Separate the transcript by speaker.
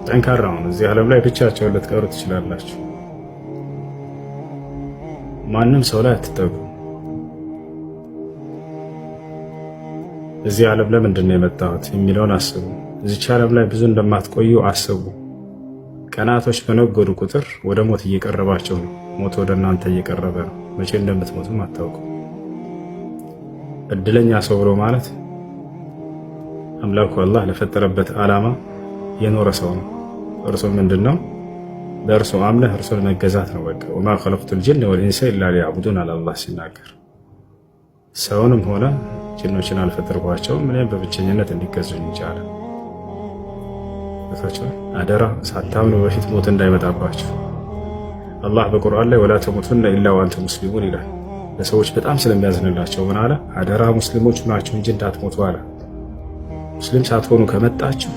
Speaker 1: ጠንካራ ሁኑ። እዚህ ዓለም ላይ ብቻቸውን ልትቀሩ ትችላላችሁ። ማንም ሰው ላይ አትጠጉ። እዚህ ዓለም ለምንድን ነው የመጣሁት የሚለውን አስቡ። እዚች ዓለም ላይ ብዙ እንደማትቆዩ አስቡ። ቀናቶች በነጎዱ ቁጥር ወደ ሞት እየቀረባቸው ነው። ሞት ወደ እናንተ እየቀረበ ነው። መቼ እንደምትሞቱም አታውቁ። እድለኛ ሰው ብሎ ማለት አምላኩ አላህ ለፈጠረበት ዓላማ የኖረ ሰው ነው። እርሱ ምንድን ነው? በእርሱ አምነህ እርሱን መገዛት ነው። በቃ وما خلقت الجن والإنس إلا ليعبدون አለ አላህ ሲናገር፣ ሰውንም ሆነ ጅኖችን አልፈጠርኳቸውም እኔም በብቸኝነት እንዲገዙኝ እንጂ አለ። አደራ ሳታምኑ በፊት ሞት እንዳይመጣባችሁ። አላህ በቁርአን ላይ ولا تموتن إلا وأنتم مسلمون ይላል። ለሰዎች በጣም ስለሚያዝንላቸው ምን አለ? አደራ ሙስሊሞች ናችሁ እንጂ እንዳትሞቱ አለ። ሙስሊም ሳትሆኑ ከመጣችሁ